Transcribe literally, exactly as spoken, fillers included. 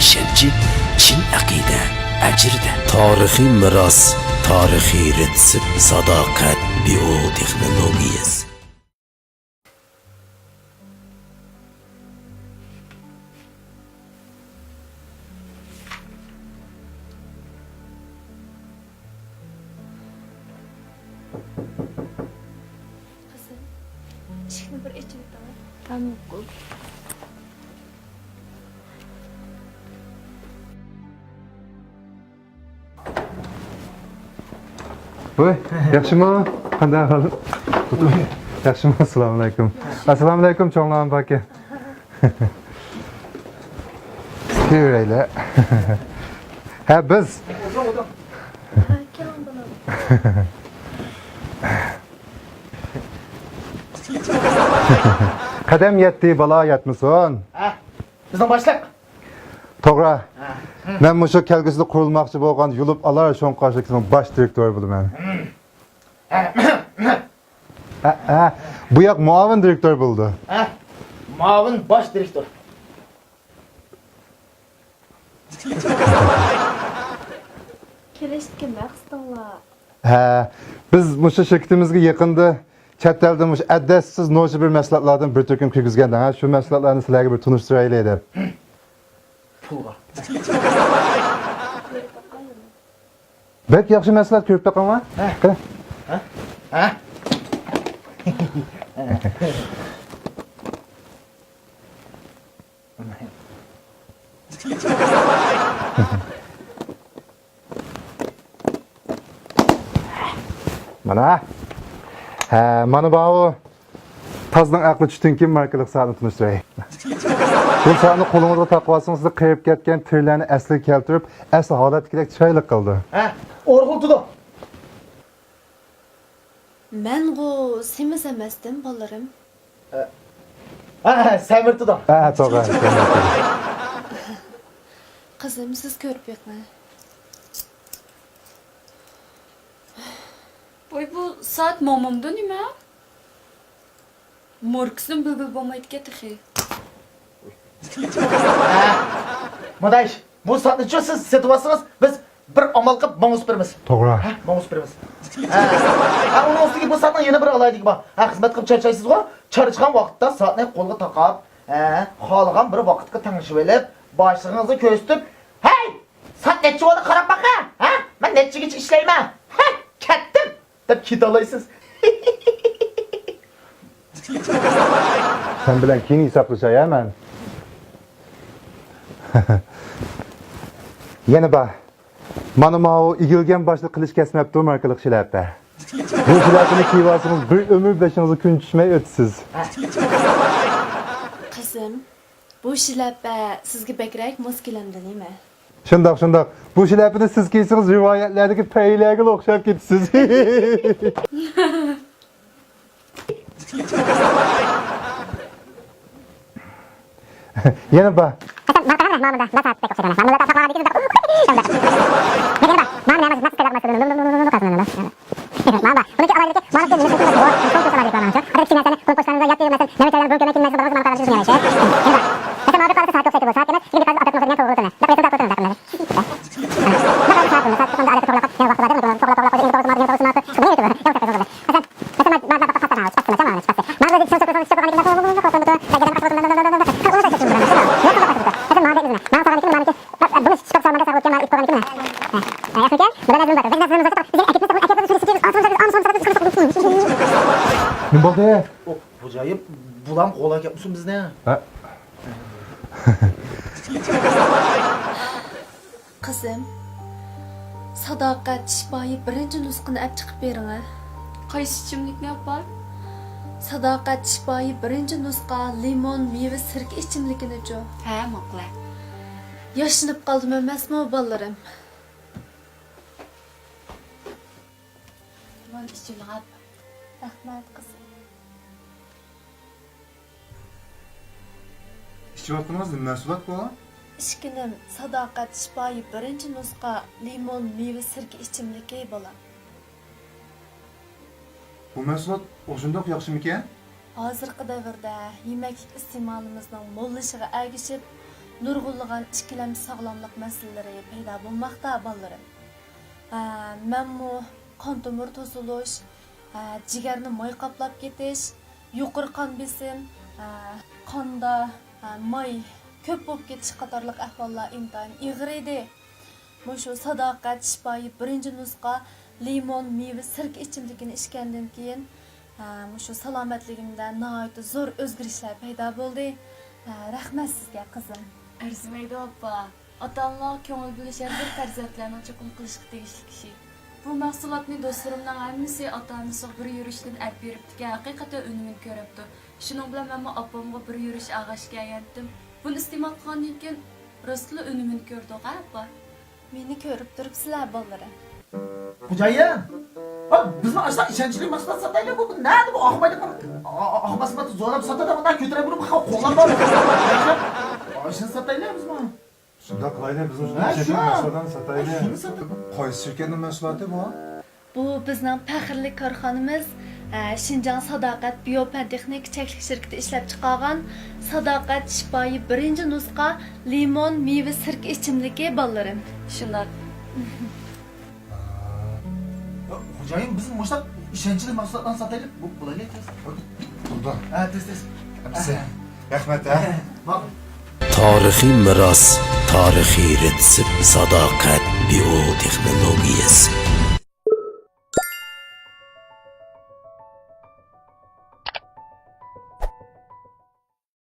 ئىشەنچى، چىن ئەقىدە، ئەجىردە. تارىخىي مىراس، تارىخىي رېتسېپت، ساداقەت بىيو تېخنولوگىيەسى. قىزىم، ئىشىكنى بىر ئېچىۋېتىڭ. تاماق. ۋاي، ياخشىمۇ؟ قانداق ئەھۋال؟ ياخشىمۇ؟ ئەسسالامۇ ئەلەيكۇم. ئەسسالامۇ ئەلەيكۇم، چوڭلارمۇ باركەن. كىرىۋېرەيلى. ھە، بىز. قەدەم يەتتى، بالا يەتمىسۇن. ھە، بىزنىڭ باشلىق. توغرا. ھە. مەن مۇشۇ كەلگۈسىدە قۇرۇلماقچى بولغان يۇلۇپ ئالار شوڭقار شىركىتىنىڭ باش دىرېكتورى بولىمەن. ھە، ھە. بۇ ياق مۇئاۋىن دىرېكتور بولىدۇ. ھە، مۇئاۋىن باش دىرېكتور. كېلىشتىكى مەقسىتىڭلار؟ ھە، بىز مۇشۇ شىركىتىمىزگە يېقىندا چەت ئەلدىن مۇشۇ ئەدەسسىز نوچى بىر مەھسۇلاتلاردىن بىر تۈركۈم كىرگۈزگەن، ھە، شۇ مەھسۇلاتلارنى سىلەرگە بىر تونۇشتۇرايلى دەپ. پۇلغا. بەك ياخشى مەھسۇلات، كۆرۈپ بېقىڭلار. ھە. قېنى. ھە؟ ھە؟ مانا. ھە، مانا باۋۇ. تازنىڭ ئەقلى چۈشتىن كېيىن ماركىلىق سائەتنى تونۇشتۇراي. بۇ سائەتنى قولىڭىزغا تاقىۋالسىڭىز، سىزنى قېرىپ كەتكەن تىرىلەرنى ئەسلىگە كەلتۈرۈپ، ئەسلى ھالەتتىكىدەك چىرايلىق قىلىدۇ. ھە، ئورغۇلتىدۇ. مەنغۇ سېمىز ئەمەستىم، بالىلىرىم. ھە، ھە، سەمرىتىدۇ. ھە، توغرا. قىزىم، سىز كۆرۈپ بېقىڭ. ۋاي، بۇ سائەت مومامدا نېمە؟ ماركىسىنى بىلگىلى بولمايدىكەن تېخى. ھە، مۇداش، بۇ سائەتنىچۇ سىز سېتىۋالسىڭىز، بىز بىر ئامال قىلىپ ماڭغۇزۇپ بېرىمىز. توغرا. ھە، ماڭغۇزۇپ بېرىمىز. ھە. ھە، ئۇنىڭ ئۈستىگە بۇ سائەتنىڭ يەنە بىر ئالاھىدىلىكى بار. ھە، خىزمەت قىلىپ چارچايسىزغۇ، چارچىغان ۋاقىتتا سائەتنى قولغا تاقاپ، ھە، خالىغان بىر ۋاقىتقا تەڭشىۋېلىپ، باشلىقىڭىزغا كۆرسىتىپ، ھەي! سائەت نەچچە بولدى، قاراپ باقە! ھە؟ مەن نەچچىگىچە ئىشلەيمەن؟ ھە؟ كەتتىم! دەپ كېتەلەيسىز. سەن بىلەن كېيىن ھېسابلىشاي ھە مەن. يەنە بار. مانا ماۋۇ ئېگىلگەن باشلىق قىلىچ كەسمەپتۇ ماركىلىق شىلەپە. بۇ شىلەپىنى كىيىۋالسىڭىز بىر ئۆمۈر بېشىڭىزغا كۈن چۈشمەي ئۆتىسىز. قىزىم، بۇ شىلەپە سىزگە بەكرەك ماس كېلەمدۇ نېمە؟ شۇنداق، شۇنداق. بۇ شىلەپىنى سىز كىيسىڭىز رىۋايەتلەردىكى پەرىلەرگىلا ئوخشاپ كېتىسىز. يەنە بار. نېمە بولدى؟ بۇ جايى بۇلام قوغلاپ كەپمىسۇن بىزنى؟ ھە. قىزىم، ساداقەت شىپايى بىرىنچى نۇسخىنى ئەپ چىقىپ بېرىڭە. قايسى ئىچىملىكنى ئاپا؟ ساداقەت شىپايى بىرىنچى نۇسخا لىمون مېۋە سىركە ئىچىملىكىنىچۇ؟ ھە، ماقۇل. ياشىنىپ قالدىم ئەمەسمۇ، بالىلىرىم؟ مانا ئىچىۋېلىڭ ئاپا. رەھمەت، قىزىم. ئىچىۋاتقىنىڭىز نېمە مەھسۇلات بۇ؟ ئىچكىنىم ساداقەت شىپايى بىرىنچى نۇسخا لىمون مېۋە سىركە ئىچىملىكى، بالام. بۇ مەھسۇلات ئاشۇنداق ياخشىمىكەن؟ ھازىرقى دەۋردە يېمەكلىك ئىستېمالىمىزنىڭ موللىشىغا ئەگىشىپ، نۇرغۇنلىغان ئىككىلەمچى ساغلاملىق مەسىلىلىرى پەيدا بولماقتا، بالىلىرىم. ھە، مەنمۇ قان تومۇر توسۇلۇش، ھە، جىگەرنى ماي قاپلاپ كېتىش، يۇقىرى قان بېسىم، ھە، قاندا، ھە، ماي كۆپ بولۇپ كېتىش قاتارلىق ئەھۋاللار ئىنتايىن ئېغىر ئىدى. مۇشۇ ساداقەت شىپايى بىرىنچى نۇسخا لىمون مېۋە سىركە ئىچىملىكىنى ئىچكەندىن كېيىن، ھە، مۇشۇ سالامەتلىكىمدە ناھايىتى زور ئۆزگىرىشلەر پەيدا بولدى. ھە، رەھمەت سىزگە، قىزىم. ئەرزىمەيدۇ، ئاپا. ئاتا-ئانىلارغا كۆڭۈل بۆلۈش ھەر بىر پەرزەنتلەرنىڭ چوقۇم قىلىشقا تېگىشلىك ئىشى. بۇ مەھسۇلاتنى دوستلىرىمنىڭ ھەممىسى ئاتا-ئانىسىغا بىر يۈرۈشتىن ئەپ بېرىپتىكەن، ھەقىقەتەن ئۈنۈمىنى كۆرۈپتۇ. شۇنىڭ بىلەن مەنمۇ ئاپامغا بىر يۈرۈش ئاغاچ كەلگەنتىم. بۇنى ئىستېمال قىلغاندىن كېيىن راستلا ئۈنۈمىنى كۆردۇق، ھە، ئاپا؟ مېنى كۆرۈپ تۇرۇپسىلەر، بالىلىرىم. خوجايىن، ھە، بىزمۇ ئاشۇنداق ئىشەنچلىك مەھسۇلات ساتايلى. بۇ، بۇ نەدە بۇ ئاق مايدا بىر، ئا-، ئا-، ئاق مەھسۇلاتنى زورلاپ ساتىدۇ، مۇنداق كۆتۈرە بۇنى، بۇ قوللار بار. ئاشۇنى ساتايلى بىزمۇ. شۇنداق قىلايلى، بىزمۇ ھە، شۇنداق شۇ. مەھسۇلاتلارنى ساتايلى. شۇنى ساتايلى. قايسى شىركەتنىڭ مەھسۇلاتى بۇ؟ بۇ بىزنىڭ پەخىرلىك كارخانىمىز، ئە، شىنجاڭ ساداقەت بىيو پەن تېخنىكا چەكلىك شىركىتى ئىشلەپ چىقارغان ساداقەت شىپايى بىرىنچى نۇسخا لىمون مېۋە سىركە ئىچىملىكى، بالىلىرىم. شۇنداق. خوجايىن، بىز مۇشۇنداق ئىشەنچلىك مەھسۇلاتلارنى ساتايلى، بۇ، بولايلى تېز. بولدى. ھە، تېز، تېز. ھەممىسى. ھە. رەھمەت، ھە. ماقۇل. تارىخىي مىراس، تارىخىي رېتسېپ، ساداقەت بىيو تېخنولوگىيەسى.